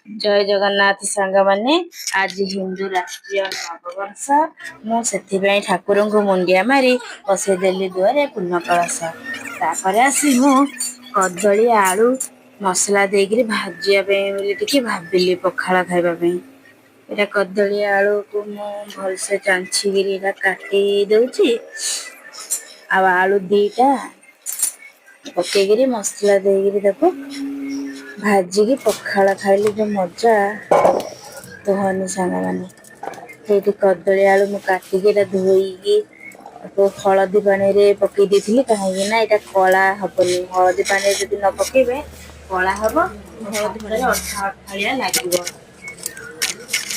ଜୟ ଜଗନ୍ନାଥ ସାଙ୍ଗମାନେ, ଆଜି ହିନ୍ଦୁ ରାଷ୍ଟ୍ରୀୟ ନବବର୍ଷ। ମୁଁ ସେଥିପାଇଁ ଠାକୁରଙ୍କୁ ମୁଣ୍ଡିଆ ମାରି ବସେଇଦେଲି ଦୁଆରେ ପୂର୍ଣ୍ଣ କଳସ। ତାପରେ ଆସି ମୁଁ କଦଳୀ ଆଳୁ ମସଲା ଦେଇକିରି ଭାଜିବା ପାଇଁ ବୋଲି ଟିକେ ଭାବିଲି ପଖାଳ ଖାଇବା ପାଇଁ। ଏଇଟା କଦଳୀ ଆଳୁକୁ ମୁଁ ଭଲସେ ଚାଞ୍ଛିକିରି ଏଇଟା କାଟି ଦଉଛି, ଆଉ ଆଳୁ 2ଟା ପକେଇକିରି ମସଲା ଦେଇକିରି ତାକୁ ଭାଜିକି ପଖାଳ ଖାଇଲେ ଯୋଉ ମଜା କୁହନି ସାଙ୍ଗମାନେ। ସେଇଠି କଦଳୀ ଆଳୁ ମୁଁ କାଟିକି ଏଇଟା ଧୋଇକି ତାକୁ ହଳଦୀ ପାଣିରେ ପକେଇ ଦେଇଥିଲି, କାହିଁକି ନା ଏଇଟା କଳା ହବନି। ହଳଦୀ ପାଣିରେ ଯଦି ନ ପକେଇବେ କଳା ହବ, ହଳଦୀ ହାତରେ ପାଣି ଅଠା ଅଠାଳିଆ ଲାଗିବ।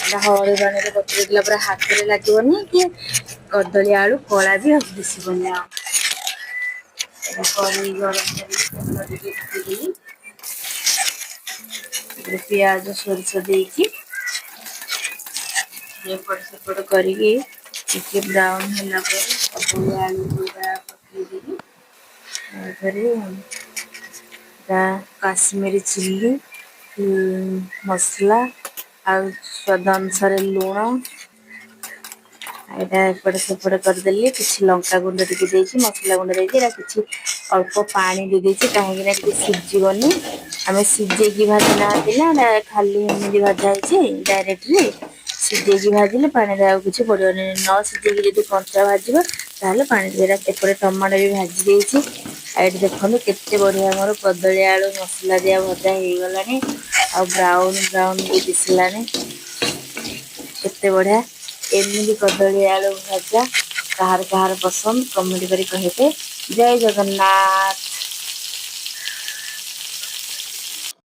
ଏଇଟା ହଳଦୀ ପାଣିରେ ବତୁରେଇ ଦେଲା ପରେ ହାତରେ ଲାଗିବନି କି କଦଳୀ ଆଳୁ କଳା ବି ଦିଶିବନି। ଆଉ ଏଇଟା କଡ଼େଇ ଗରମ କରିକି ତେଲ ଟିକେ ପକେଇଦେଲି, ସେଥିରେ ପିଆଜ ସୋରିଷ ଦେଇକି ଏପଟ ସେପଟ କରିକି ଟିକେ ବ୍ରାଉନ ହେଲା ପରେ କଦଳୀ ଆଳୁ ଗୁଡ଼ା ପକେଇଦେଲି। ତାପରେ କାଶ୍ମୀରୀ ଚିଲି ମସଲା ଆଉ ସ୍ୱାଦ ଅନୁସାରେ ଲୁଣ, ଏଇଟା ଏପଟ ସେପଟ କରିଦେଲି। କିଛି ଲଙ୍କା ଗୁଣ୍ଡ ଟିକେ ଦେଇଛି, ମସଲା ଗୁଣ୍ଡ ଦେଇଛି, ଏଇଟା କିଛି ଅଳ୍ପ ପାଣି ଦେଇ ଦେଇଛି, କାହିଁକି ନା ଟିକେ ସିଝିବନି। ଆମେ ସିଝେଇକି ଭାଜି ନାହାନ୍ତି ନା, ଏଇଟା ଖାଲି ଏମିତି ଭଜା ହେଇଛି ଡାଇରେକ୍ଟଲି। ସିଝେଇକି ଭାଜିଲେ ପାଣିରେ ଆଉ କିଛି ପଡ଼ିବନି, ନ ସିଝେଇକି ଯଦି କଞ୍ଚା ଭାଜିବ ତାହେଲେ ପାଣି ଦେଇ। ଏପଟେ ଟମାଟୋ ବି ଭାଜି ଦେଇଛି। ଆଉ ଏଠି ଦେଖନ୍ତୁ କେତେ ବଢିଆ ମୋର କଦଳୀ ଆଳୁ ମସଲା ଦିଆ ଭଜା ହେଇଗଲାଣି, ଆଉ ବ୍ରାଉନ ବ୍ରାଉନ ବି ଦିଶିଲାଣି, କେତେ ବଢିଆ। ଏମିତି କଦଳୀ ଆଳୁ ଭଜା କାହାର କାହାର ପସନ୍ଦ କମେଣ୍ଟ କରି କହିବେ। ଜୟ ଜଗନ୍ନାଥ।